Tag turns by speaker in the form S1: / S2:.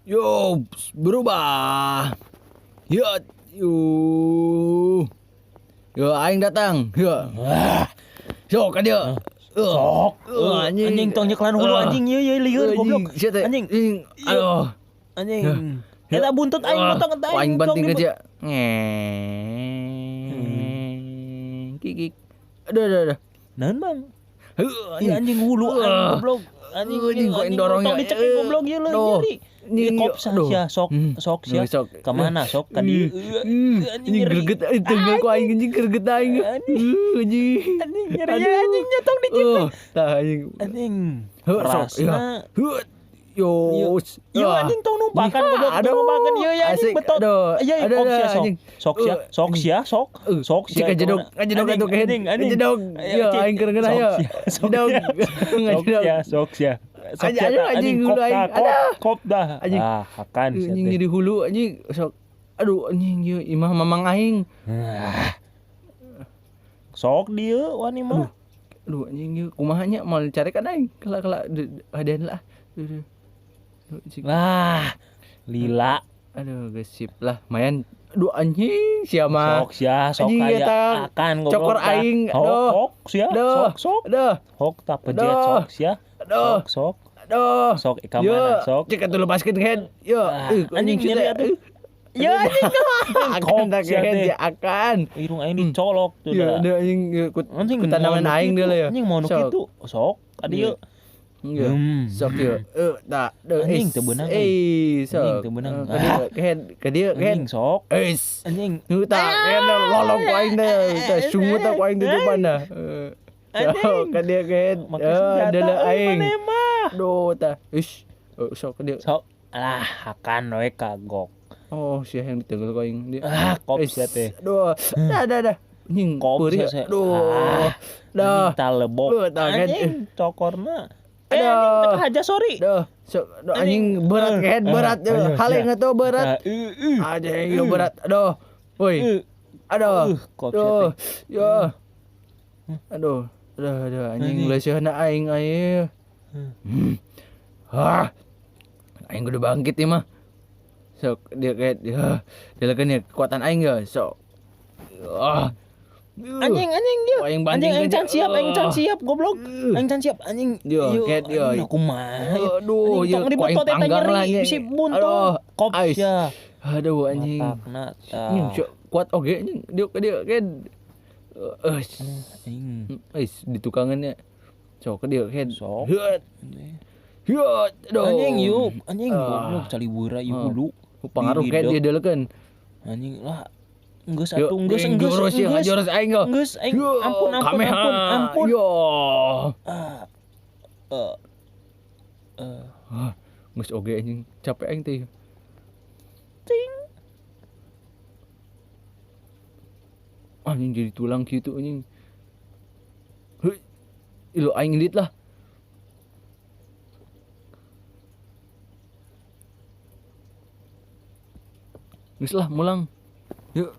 S1: Yo, berubah. Yo, yo. Yo, aing datang. Yo. Yo, ka dieu.
S2: Sok.
S1: Anjing.
S2: Anjing tong nyeklan hulu anjing ieu ieu lieur goblok. Anjing.
S1: Aduh.
S2: Anjing. Eta buntut aing potong eta
S1: aing banting ke dia. Ngeng. Kikik. Aduh, aduh, aduh.
S2: Naon, Bang? Iya anjing hulu aing goblok. Anjing
S1: anjing kok dorong
S2: ya. Dicekik goblok ieu leuh nyeri. Kop sia sok sok sia. Ka mana sok ka dieu.
S1: Anjing greget tunggal ku aing anjing greget aing. Anjing.
S2: Anjing nyeri anjing nyotong dicekik.
S1: Tah anjing.
S2: Anjing.
S1: Heuh sok. Yo,
S2: yo anjing tong numpakan goblok, tong numpakan ieu ya anjing betot. Iya kop sia sok. Sok sia, sok sia, sok. Sok sia.
S1: Ngajedog, ngajedog atuh kehed. Ngajedog. Yo aing keur ngeunah yo.
S2: Ngajedog. Sok sia, sok sia. Sok sia anjing hulu aing. Kop dah. Ah, hakan sia.
S1: Anjing nyeri hulu anjing sok. Aduh anjing ieu imah mamang aing.
S2: Sok dieu wani mah.
S1: Aduh anjing ieu kumaha nya moal carekan aing. Kela-kela hadian lah.
S2: Lah, lila.
S1: Aduh, gesip lah, mayan. Aduh anjing, sia mah.
S2: Sok sia, sok aya akan goblok.
S1: Cokor aing, aduh.
S2: Hok sia, sok sok.
S1: Aduh.
S2: Hok tak pejet sok sia.
S1: Aduh.
S2: Sok sok.
S1: Aduh.
S2: Sok ka mana sok.
S1: Cek atuh lepaskeun head. Yo,
S2: anjing nyeri atuh. Ya anjing.
S1: Akan tak head ya akan.
S2: Irung aing dicolok tuh.
S1: Ya, anjing ku tanaman aing deui ya.
S2: Anjing mau nu kitu. Sok ka dieu.
S1: Iya. Sok ieu. Tak.
S2: Anjing teu beunang.
S1: Sok.
S2: Anjing teu beunang.
S1: Ka dieu ke head.
S2: Anjing sok. Anjing.
S1: Nu tak head lolong ku aing teh. Teh sungut ku aing di depan dah. Sok ka dieu ke head. Deuleu aing. Duh tah. Ish. Sok ka dieu.
S2: Sok. Alah, hakan we kagok.
S1: Oh, sia yang ditenggel ku aing.
S2: Ah, kop sia teh.
S1: Duh. Dah dah dah. Anjing
S2: kop sia.
S1: Duh. Dah.
S2: Talebok. Anjing cokorna.
S1: Aduh,
S2: aja sorry.
S1: Duh, anjing berat head berat. Haleng atuh berat. Anjing yo berat. Aduh. Woi. Aduh. Aduh. Ya. Aduh. Aduh, aduh anjing leuseurna aing aing. Hah. Aing kudu bangkit ieu mah. Sok dia kayak dia dilekeun ya kekuatan aing ya. Sok. Ah.
S2: Anjing anjing dia. Anjing aing can siap, aing can siap goblok. Aing can siap anjing.
S1: Yo, ket yo.
S2: Kumaha.
S1: Aduh,
S2: tong dibetot eta nyeri si buntung. Kop sia.
S1: Aduh anjing. Anjing kuat oge anjing. Dieu ka dieu ket.
S2: Anjing.
S1: Di tukangannya. Sok ka dieu ket.
S2: Sok.
S1: Aduh.
S2: Anjing yuk, anjing goblok caliwura ieu hulu.
S1: Pengaruh ket dia delekeun.
S2: Anjing lah. Enggeus atuh, enggeus enggeus.
S1: Jurus aing go.
S2: Enggeus aing. Ampun ampun ampun ampun.
S1: Yo. Geus oge anjing, capek aing teh.
S2: Ting.
S1: Anjing jadi tulang kitu anjing. Heuh. Ilu aing lit lah. Geus lah mulang. Yuk.